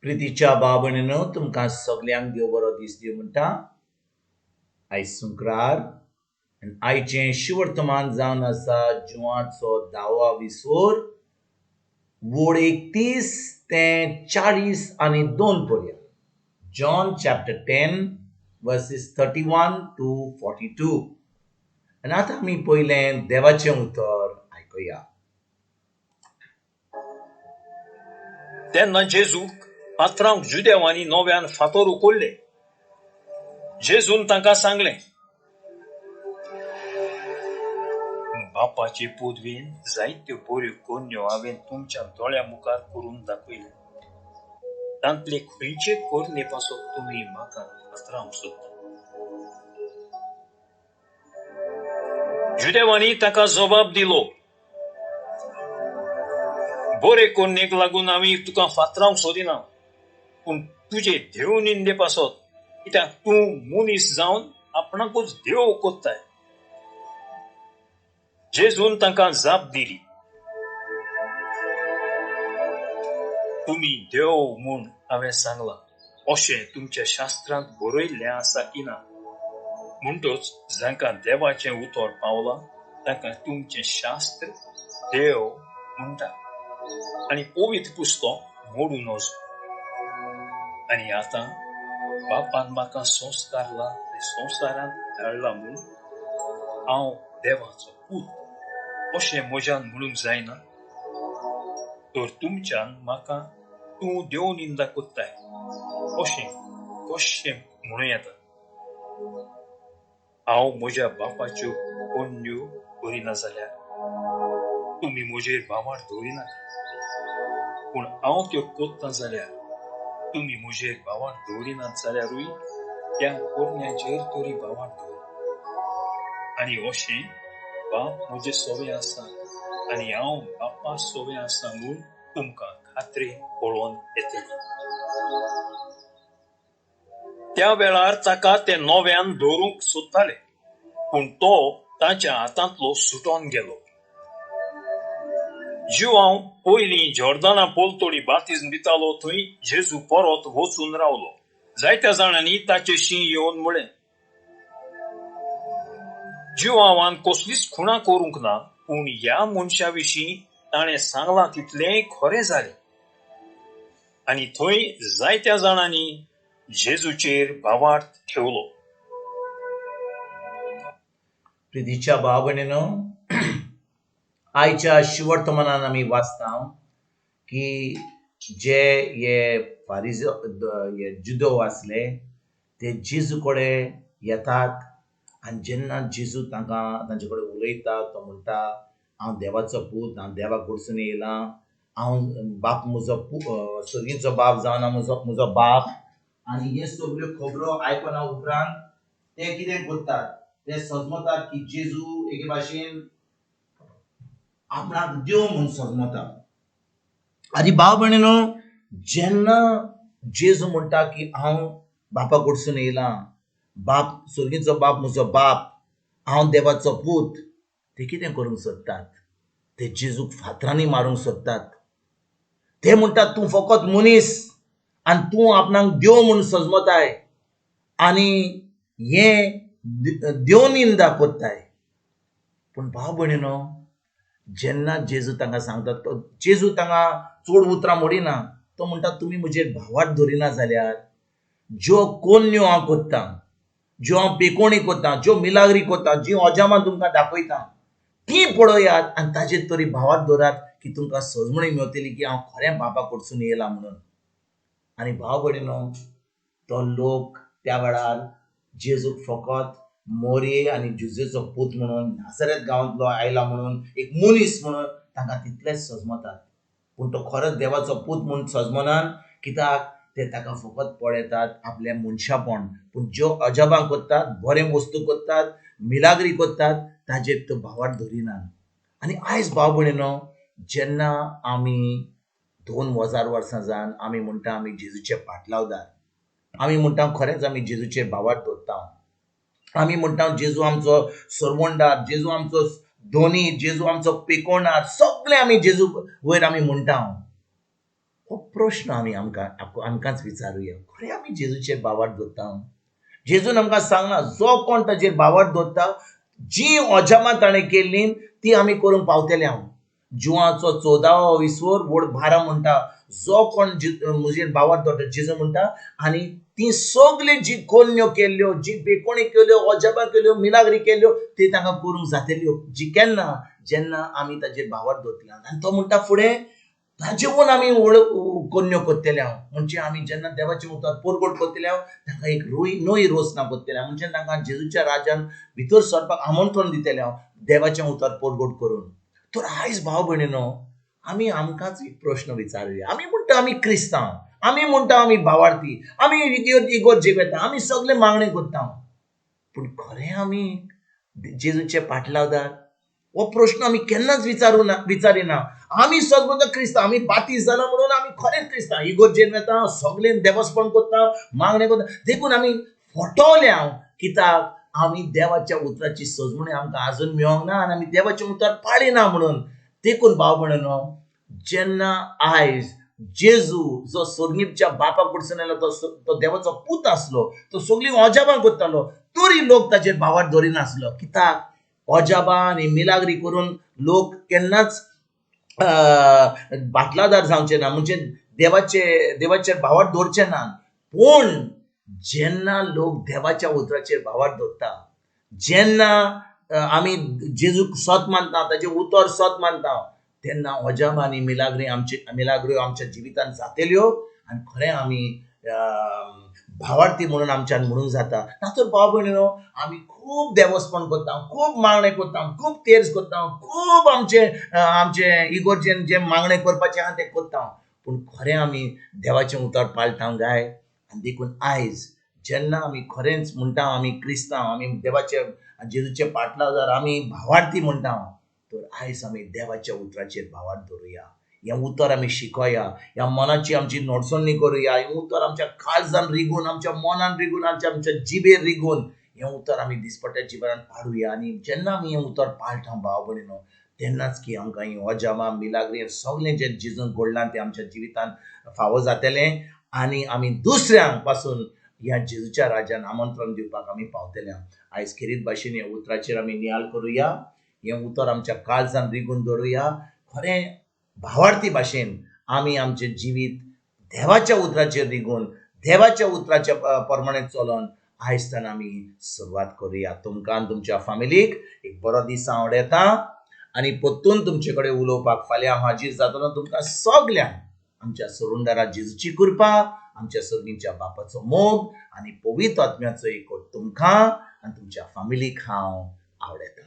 प्रितीच्या भाव भयणीनो, तुमकां सगल्यांक देव बरो दीस दिवं म्हणटा. आयज सुंक्रार आनी आयचें शिवर्तमान जावन आसा जुवाचो धावा विसोर वोड 31 ते 42 पर्यंत. John chapter 10 verses 31 to 42. आनी आतां आमी पयलें देवाचें उतर आयकुया. तेन्ना जेजूक पात्रांक जुदेवांनी नव्यान फातोर उखल्ले. जेजून तांकां सांगलें, बापाचे पदवेन जायत्यो बऱ्यो करण्यो हांवें तुमच्या दोळ्या मुखार करून दाखयले, तांतले खंयचे करणे पासत तुमी म्हाका फातरावंक सोदता? जुदेवांनी ताका जबाब दिलो, बरे करणेक लागून आमी तुका फातरावंक सोदिना, पूण तुजे देव निंदे पासत, कित्याक तूं मनीस जावन आपणाकूच देव कोत्ताय. जेजून तांकां जाप दिली, तुमी देव म्हूण हांवें सांगलां अशें तुमच्या शास्त्रांत बरयल्लें आसा की ना? म्हणटच जांकां देवाचें उतर पावलां तांकां तुमचें शास्त्र देव म्हणटा आनी पवित्र पुस्तक मोडूं नजो. आनी आतां बापान म्हाका संस्कारला आनी संवसारांत धाडला म्हूण हांव देवाचो पूत अशें म्हज्यान म्हणूंक जायना? तर तुमच्यान म्हाका तूं देव निंदा कोत्ताय अशें कशें म्हणूं येता? हांव म्हज्या बापाच्यो करण्यो करिना जाल्यार तुमी म्हजेर भावार दवरिनाका, पूण हांव त्यो कोत्तां जाल्यार तुमी म्हजेर भावार दवरिनात जाल्यारूय त्या करण्यांचेर तरी भावार दवर. आनी अशें बाप म्हजे सोवे आसा आनी हांव बापा सोवे आसा म्हूण तुमकां खात्रेन कळोवन येतली. त्या वेळार ताका ते नव्यान दवरूंक सोदताले, पूण तो ताच्या हातांतलो सुटोन गेलो. जुआंव पयलीं जॉर्दाना पलतडी बातिज्म दितालो थंय जेजू परत वचून रावलो. जायत्या जाणांनी ताचेशी येवन म्हळें, जुआंवान कसलीच खुणा करूंक ना, पूण ह्या मनशा विशीं ताणें सांगलां तितलेंय खरें जालें. आनी थंय जायत्या जाणांनी जेजूचेर भावार्थ ठेवलो. प्रितीच्या भाव भयणीनो, आयच्या शिवर्तमानान आमी वाचता की जे हे फारिज हे जुदो आसले ते जेजू कडेन येतात आनी जेन्ना जेजू तांकां तांचे कडेन उलयता तो म्हणटा, हांव देवाचो पूत, हांव देवा कडसून येयलां, हांव बाप म्हजो सर्गीचो बाप जावन म्हजो म्हजो बाप. आनी हे सगल्यो खबरो आयकना उपरांत ते कितें करतात, ते सजमतात की जेजू एके भाशेन आपणाक देव म्हूण सजमता. आनी भाव भयणीनो, जेन्ना जेजू म्हणटा की हांव बापा कडसून येयलां, बाप सर्गीचो बाप म्हजो बाप, हांव देवाचो पूत, ते कितें करूंक सोदतात, ते जेजूक फातरांनी मारूंक सोदतात. ते म्हणटात तूं फकत मनीस आनी तूं आपणाक देव म्हूण सजमताय आनी हें देव निंदा कोत्ताय. पूण भाव भयणीनो, जेन्ना जेजू तांकां सांगता, तो जेजू तांकां चड उतरां मोडिना, तो म्हणटा तुमी म्हजेर भावार्थ धरिना जाल्यार ज्यो कोन्न्यो हांव कोत्तां, ज्यो हांव पेकोणी कोत्तां, ज्यो मिलाग्री कोत्तां, जीं अजामां तुमकां दाखयतां तीं पळयात आनी ताजेर तरी भावार्थ दवरात की तुमकां सजमणी मेवतली की हांव खरें बापा कडसून येयलां म्हणून. आनी भाव भयणीनो, तो लोक त्या वेळार जेजूक फकत मोरये आनी जुजेचो पूत म्हणून, नासरेत गांवांतलो आयला म्हणून, एक मनीस म्हणून तांकां तितलेच सजमतात. पूण तो खरोच देवाचो पूत म्हूण सजमनान, कित्याक ते ताका फकत पळयतात आपलें मनशापण. पूण ज्यो अजाबां करतात, बरें वस्तू करतात, मिलाग्री करतात, ताजेर तो भावार्थ धरिनात. आनी आयज भाव भयणीनो, जेन्ना आमी 2000 वर्सां जावन आमी म्हणटा आमी जेजूचे पाटलावदार, आमी म्हणटा खरेंच आमी जेजूचेर भावार्थ दवरता, आमी म्हणटा जेजू आमचो सरवणदार, जेजू आमचो धनी, जेजू आमचो पेकोणार, सगळें आमी जेजू वयर आमी म्हणटा. हो प्रश्न आमी आमकां आमकांच विचारुया. खरें आमी जेजूचेर भावार्थ दवरता? जेजून आमकां सांगला जो कोण ताजेर भावार्थ दवरता जी अजापां ताणें केल्ली ती आमी करूंक पावतले. हांव जुवाचो 14वो विसवर वड 12 म्हणटा जो कोण म्हजेर भावार्थ दवरता जेजू म्हणटा आनी ती सगळी जी कोन्यो केल्ल्यो, जी बेकोणी केल्यो, अजापां केल्यो, मिलाग्री केल्यो ती तांकां करूंक जातल्यो. जी केन्ना जेन्ना आमी ताजेर भावार्थ दवरतले. आनी तो म्हणटा फुडें ताजे वून आमी व्हड कोन्यो करतले. हांव म्हणजे आमी जेन्ना देवाचें उतर परगट करतले हांव तांकां एक रोय नवी रोचना करतले हांव, म्हणजे तांकां जेजूच्या राजान भितर सरपाक आमंत्रण दितले हांव देवाचें उतर परगट करून. तर आयज भाव भयणीनो आमी आमकांच एक प्रश्न विचारुया. आमी म्हणटा आमी क्रिस्तांव, आमी म्हणटा आमी भावार्थी, आमी इगोर्जेक वता, आमी सगळे मागणें करता, पूण खरें आमी जेजूचे पाटलावदार? हो प्रश्न आमी केन्नाच विचारू ना, विचारिना. आमी सगळे क्रिस्तांव, आमी बातीस जाला म्हणून आमी खरेंच क्रिस्तांव, इगोर्जेन वता, सगळें देवस्पण करता, मागणें करता, देखून आमी फटवल्या. कित्याक आमी देवाच्या उतराची सजमणी आमकां आजून मेळोंक ना आनी आमी देवाचें उतर पाळिना म्हणून. देखून भाव भयणीनो जेन्ना आयज जेजू जो सोर्गीच्या बापा कडसून आयलो तो देवाचो पूत आसलो, तो सगळीं अजापां करतालो, तरी लोक ताचेर भावार्थ दवरिनासलो. कित्याक अजापां आनी मिलाग्री करून लोक केन्नाच बाटलादार जावचे ना, म्हणजे देवाचेर भावार्थ दवरचे ना. पूण जेन्ना लोक देवाच्या उतराचेर भावार्थ दवरता, जेन्ना आमी जेजूक सत मानता, ताचें उतर सत मानता, तेन्ना अजापां आनी मिलाग्री आमचे मिलाग्र्यो आमच्या जिवितांत जातल्यो आनी खरें आमी भावार्थी म्हणून आमच्यान म्हणूंक जाता. नातर भाव भयणीनो आमी खूब देवस्पण करता, खूब मागणें करता, खूब तेर्स करता, खूब आमचे आमचे इगोर्जेन जें मागणें करपाचें आहा तें करता, पूण खरें आमी देवाचें उतर पाळटा काय? आनी देखून आयज जेन्ना आमी खरेंच म्हणटा आमी क्रिस्तांव, आमी देवाचे जेजूचे पाटलादार, आमी भावार्थी म्हणटा, तर आयज आमी देवाच्या उतराचेर भावार्थ दवरुया. हें उतर आमी शिकोया, ह्या मनाची आमची नडसणी करुया. हें उतर आमच्या काळजान रिगून, आमच्या मनान रिगून, आमच्या आमच्या जिबेर रिगून हें उतर आमी दिसपट्ट्या जिवनान पाळुया. आनी जेन्ना आमी हें उतर पाळटा भाव भयणीनो तेन्नाच की आमकां ही अजापां मिलाग्री सगळें जें जेजून घडलां तें आमच्या जिवितान फावो जातलें आनी आमी दुसऱ्यांक पासून ह्या जेजूच्या राजान आमंत्रण दिवपाक आमी पावतले. आयज खेरीत भाशेन ह्या उतराचेर आमी नियाळ करुया, हें उतर आमच्या काळजान रिगून दवरुया. खरें भावार्थी भाशेन आमी आमचें जिवीत देवाच्या उतराचेर रिगून देवाच्या उतराच्या प्रमाणे चलोन आयजतान आमी सुरवात करुया. तुमकां आनी तुमच्या फामिलीक एक बरो दीस हांव येता आनी परतून तुमचे कडेन उलोवपाक फाल्यां हांव हाजीर जातलो. तुमकां सगल्यांक आमच्या सोरुंदारा जेजूची कृपा, आमच्या सर्गीच्या बापाचो मोग आनी पवित्र आत्म्याचो एकवट तुमकां आनी तुमच्या फामिलीक हांव आवडटा.